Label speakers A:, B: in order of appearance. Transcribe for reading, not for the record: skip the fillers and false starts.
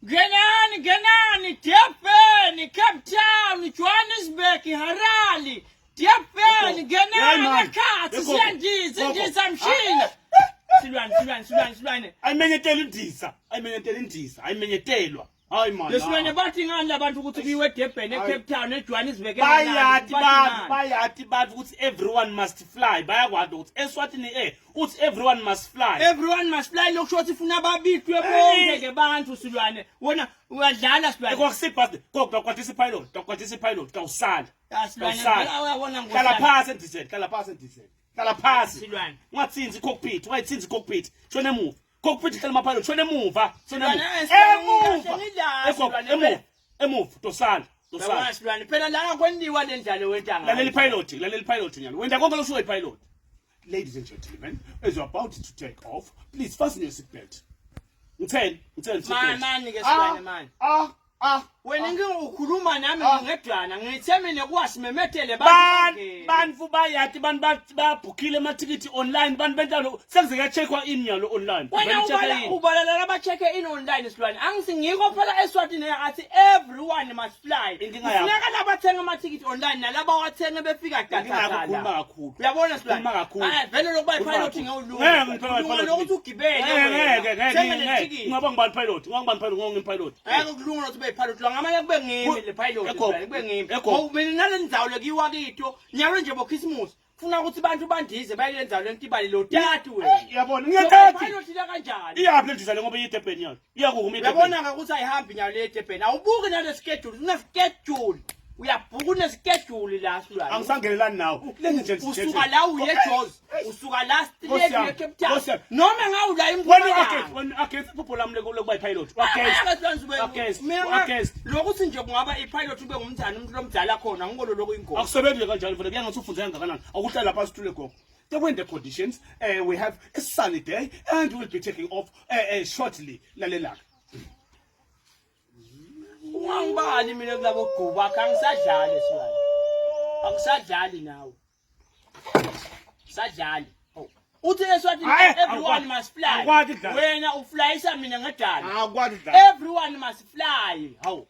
A: Ngenani, ngenani, Durban, Cape Town, Johannesburg, Harare, Durban, ngenani ekhatsi, siyandiza, indiza mshini. Silwane, silwane, silwane, silwane.
B: Ayimenyetelwa indiza, ayimenyetelwa indiza, ayimenyetelwa. Hayi man.
A: Lesilwane bathi ngani labantu ukuthi kuyiwe eDurban, eCape Town, eJohannesburg,
B: Bayati bantu, bayati bantu ukuthi everyone must fly. Bayakwati ukuthi eSwatini eh uthi everyone must fly.
A: Everyone must fly lokusho ukuthi funa babitwe bonke ke bantu silwane. Wona uyadlala silwane.
B: Kwakusibhasi, kodwa kwathi pilot, kwathi pilot kawusala.
A: Silwane uyabona
B: ngo. Hlala phansi endizeni, hlala phansi endizeni. Hlala phansi.
A: Silwane.
B: Ungathinzi i-cockpit, ungayithinzi i-cockpit. Shona emuva. Cockpit hlala ama-pilot, shona emuva. Shona emuva. Emuva. Emuva. Emuva, tosala. Tosala.
A: Silwane phela la kwentiwa le ndlalo wentanga.
B: Lalela i-pilot, lalela i-pilot nyalo. Wenta konke lokushiwo i-pilot. Ladies and gentlemen, as you're about to take off, please fasten your seatbelt. Ngitheni? Ngitheni seatbelt?
A: Mani ke silwane mani.
B: Ah, ah.
A: Wena ngike ukhuluma nami
B: Ah.
A: ngedwana ngithe mina kuwasimemetele
B: Ban bantu bayati bantu babhukhile amathikithi online bantu bentalo sekuze kuya-checkwa in nyalo online.
A: Wena
B: Vele check
A: ubala
B: in.
A: ubala laba check in online silwane. Angisingikho phela eSwatini athi everyone must fly.
B: Inkinga yakho.
A: Kufuneka labathenga amathikithi online nalaba wathenge befika
B: Inkinga yakho ukhuluma
A: datha.
B: kakhulu.
A: Uyabona silwane?
B: Ukhuluma kakhulu.
A: Ah vele lokuba
B: Ukhuluma
A: i-pilot
B: kakhulu.
A: ngewulunga.
B: Ngeke ngiphela
A: Ulunga lokuthi ugibele.
B: Ngeke
A: wena.
B: ngeke ngeke
A: Thenga le
B: ngeke.
A: thikithi.
B: Ungaba ngubani pilot? Ungaba ngubani pilot? Ungaba ngubani pilot?
A: Ngeke kulunga ukuthi ube yi-pilot. Ngamanye kube ngimi le pilot.
B: Ekho.
A: silwane, Kube ngimi.
B: Ekho.
A: Ngoba mina nale ndzawo lekuyiwa kito. Nyalo nje bokhisimusi. Funa ukuthi abantu bandize baye kule ndzawo lentibali lo tati wena.
B: Yabona
A: Uyoba
B: ngiyathatha.
A: yi-pilot la kanjani?
B: Iyaphi le ndiza le ngoba iyiDurban yona. Iyakuma iDurban.
A: Uyabona ke ukuthi ayihambi nyalo le eDurban. Awubuki nale schedule, une schedule. Uyabhuka une schedule la silwane.
B: Angisangenelani nawe. Ladies and gentlemen.
A: Usuka la uye eJozi, usuka la straight
B: Nkosi yami,
A: uye Cape Town.
B: Nkosi yami.
A: Noma ngawula
B: Wena
A: impumalanga.
B: against, wena against iphupho lami lokuba i-pilot. Against. Against. Against.
A: Lokuthi nje kungaba i-pilot ube ngumnzane umuntu lomdala khona ngikolo lokuyingozi.
B: Akusebenzi kanjalo mfana kuya ngathi ufunde kangakanani. Akuhlala lapha sithule gogo. The winter conditions, we have a sunny day and we'll be taking off shortly. Lalela.
A: Ungangibali mina kulabo guba angisadlali silwane. Angisadlali nawe. Sadlali. Oh. Uthi eSwatini
B: Hhayi,
A: everyone
B: awukwazi-
A: must fly.
B: awukwazi kudlala.
A: Wena uflyisa mina ngedala.
B: Awukwazi kudlala.
A: Everyone must fly. Hawu.